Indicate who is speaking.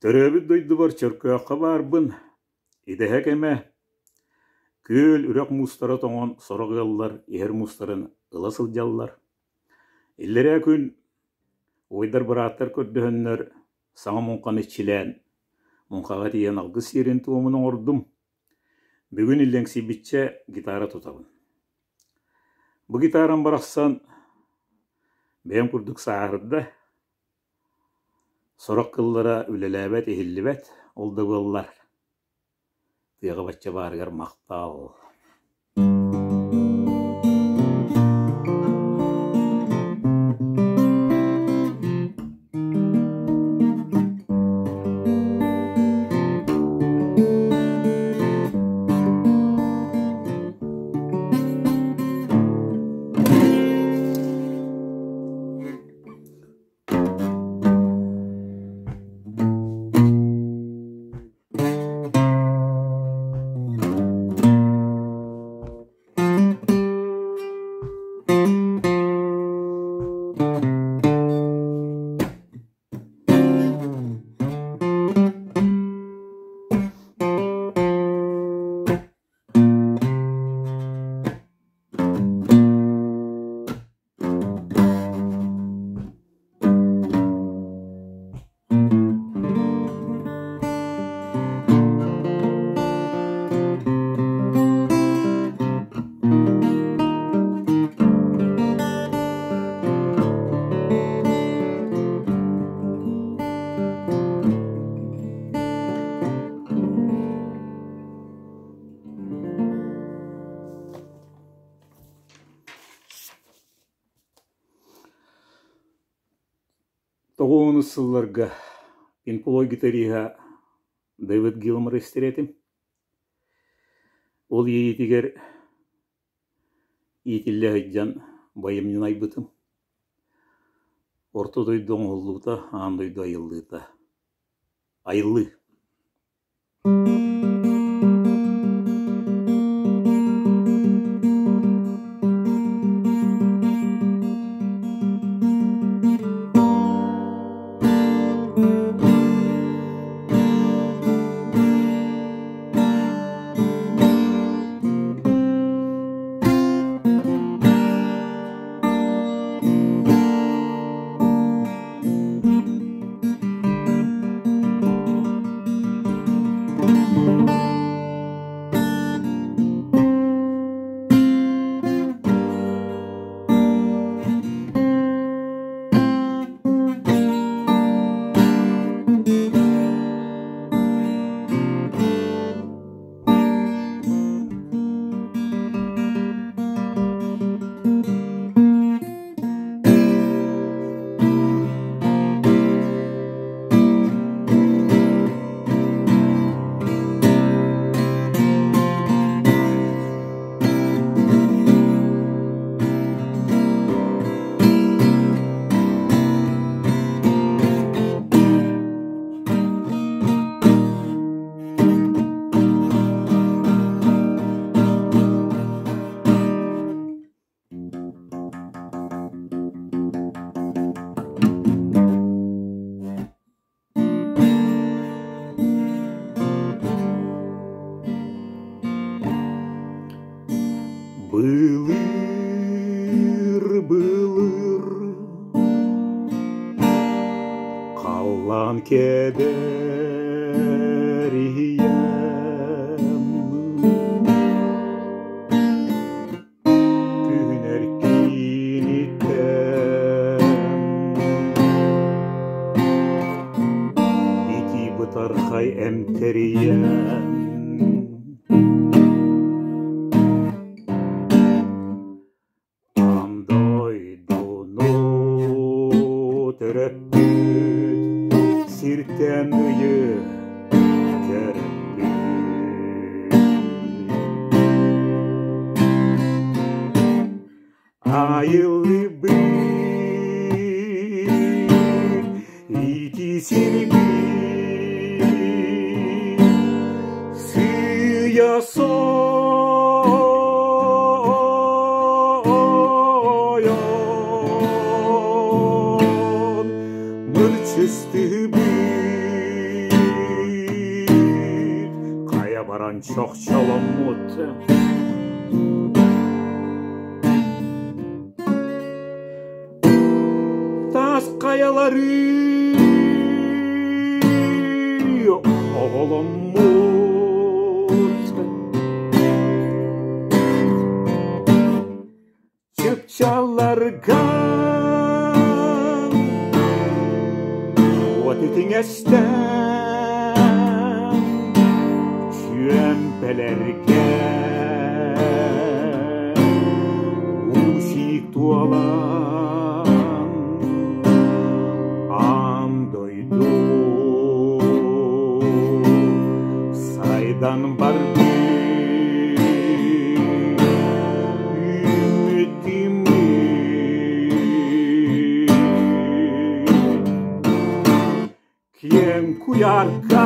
Speaker 1: Төрөөбүт дойдубар Чөркөөххө баарбын. Идэһэ кэмэ. Күөл, үрэх муустара тоҥон, сорох ыаллар иһэр муустарын ыла сылдьаллар. Иллэрээ күн убайдар-бырааттар көрдөһөннөр саҥа муҥханы иччилээн, муҥхаҕа тиийэн алгыс сиэрин-туомун оҥордум. Бүгүн иллэҥсийбиччэ гитара тутабын. Бу гитарам барахсан бэйэм курдук сааһырда, сорох кыллара үлэлээбэт, иһиллибэт, ол да буоллар тыаҕа бачча баарыгар махтал. Тоҕуонус сылларга Пинк-Флойд гитариһа Дэвид Гилмор истэр этим. Ол иэйиитигэр иитиллэ сылдьан байымньыны айбытым. Орто дойду оҥоһуллубута, аан дойду айыллыыта. Айыллыы. Былыр-былыр халлаан кэдэр иһийэн Күнэр кииниттэн итии бытархай эмтэрийэн Аан дойдуну төрөппүт сиртэн ыйы көрөппүт. Айыллыбыт ити сирбит сыыйа сойон мырчыстыбыт. баран чохчоломмут. Таас хайалары оҕоломмут. Чыпчалларга уот итиҥэстэн чүөмпэлэргэ уу-сиик туолан аан дойду сайдан барбыт Киэҥ куйаарга